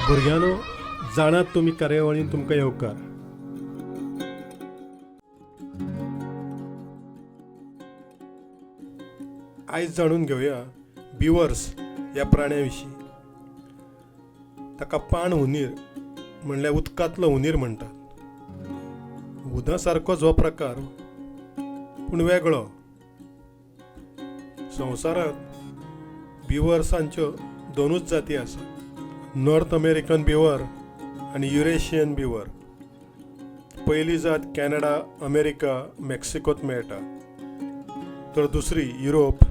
भुरग्यांनो, जाणात तुमी कार्यावळीन तुमकां येवकार. आयज जाणून घेवया बिवर्स ह्या प्राण्या विशीं. ताका पाण हुनीर म्हणल्यार उदकांतलो हुनीर म्हणटात. हुना सारकोच हो प्रकार, पूण वेगळो. संवसारांत बिवर्सांच्यो दोनूच जाती आसात, नॉर्थ अमेरिकन बिवर आनी युरेशियन बिवर. पयली जात कॅनडा, अमेरिका, मेक्सिकोत मेळटा, तर दुसरी युरोप,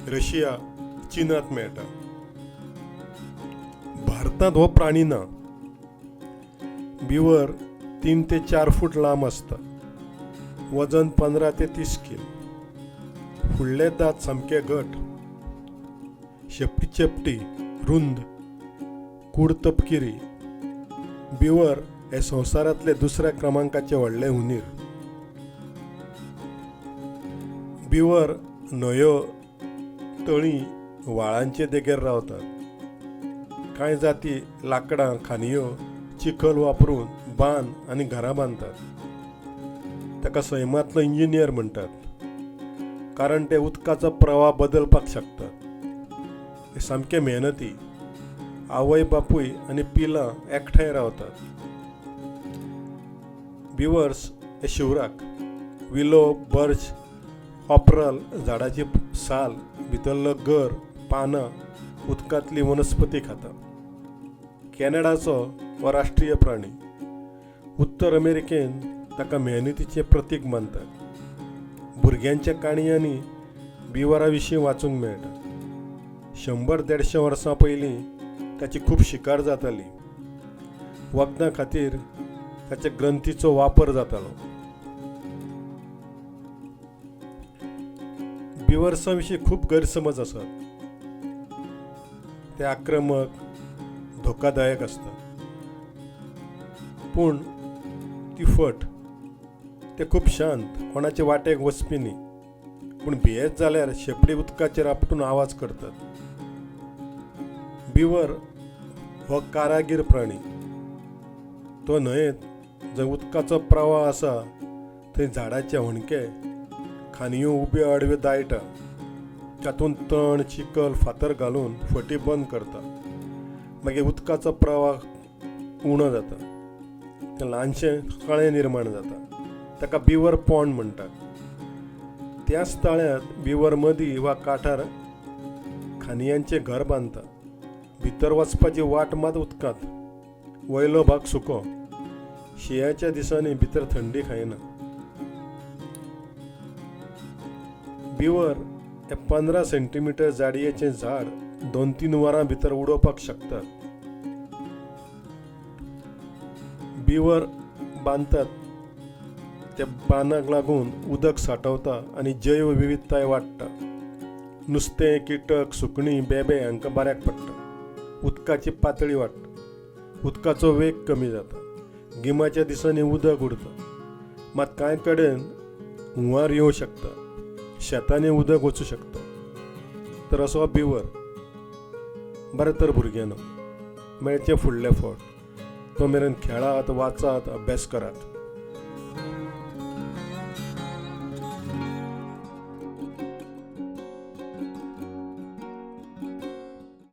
रशिया, चीनांत मेळटा. भारतांत हो प्राणी ना. बिवर 3 ते 4 फूट लांब आसता. वजन 15 ते 30 कील. फुडले दांत सामके घट, शेपटी चेपटी, रुंद, कूड तपकिरी. बिवर हे संवसारांतले दुसऱ्या क्रमांकाचे व्हडले हुनीर. बिवर न्हंयो, तळीं, व्हाळांचे देगेर रावतात. कांय जाती लांकडां, खांदयो, चिखल वापरून बांद आनी घरां बांदतात. ताका सैमांतलो इंजिनियर म्हणटात, कारण ते उदकाचो प्रवाह बदलपाक शकतात. हे सामके मेहनती. आवय बापूय आनी पिलां एकठांय रावतात. बिवर्स हे शिवराक. विलो, बर्च, ऑपरल झाडाची साल, भितरलो गर, पानां, उदकांतली वनस्पती खाता. कॅनडाचो हो राष्ट्रीय प्राणी. उत्तर अमेरिकेन ताका मेहनतीचें प्रतीक मानतात. भुरग्यांच्या काणयांनी बिवरा विशीं वाचूंक मेळटा. 100-150 वर्सां पयलीं ताची खूब शिकार जाताली. वखदां खातीर ताच्या ग्रंथीचो वापर जातालो. बिवर्सां विशीं खूब गैरसमज आसात. ते आक्रमक, धोकादायक आसतात, पूण ती फट. ते खूब शांत, कोणाचे वाटेक वचपी न्ही, पूण भियेत जाल्यार शेपडी उदकाचेर आपटून आवाज करतात. बिवर हो कारागीर प्राणी. तो न्हंयेंत जंय उदकाचो प्रवाह आसा थंय झाडाचे होणके, खांदयो उब्यो आडव्यो दाळटा. तातूंत तण, चिखल, फातर घालून फटी बंद करता. मागीर उदकाचो प्रवाह उणो जाता, तें ल्हानशें तळें निर्माण जाता. ताका बिवर पॉन्ड म्हणटात. त्याच तळ्यांत बिवर मदीं वा काठार खांदयांचें घर बांदता. भितर वचपाची वाट मात उदकांत. वयलो भाग सुको. शिंयाच्या दिसांनी भितर थंडी खायना. बिवर हे 15 सेंटीमिटर जाडयेचें झाड 2-3 वरां भितर उडोवपाक शकतात. बिवर बांदतात त्या बांदाक लागून उदक सांठवता आनी जैव विविधताय वाडटा. नुस्तें, किटक, सुकणीं, बेबे हांकां बऱ्याक पडटा. उदकाची पातळी वाडटा. उदकाचो वेग कमी जाता. गिमाच्या दिसांनी उदक उरता, मात कांय कडेन हुंवार येवं शकता. शेतांनी उदक वचूं शकता. तर असो बिवर. बरें तर भुरग्यांनो, मेळचें फुडले फावट. तो मेरेन खेळात, वाचात, अभ्यास करात.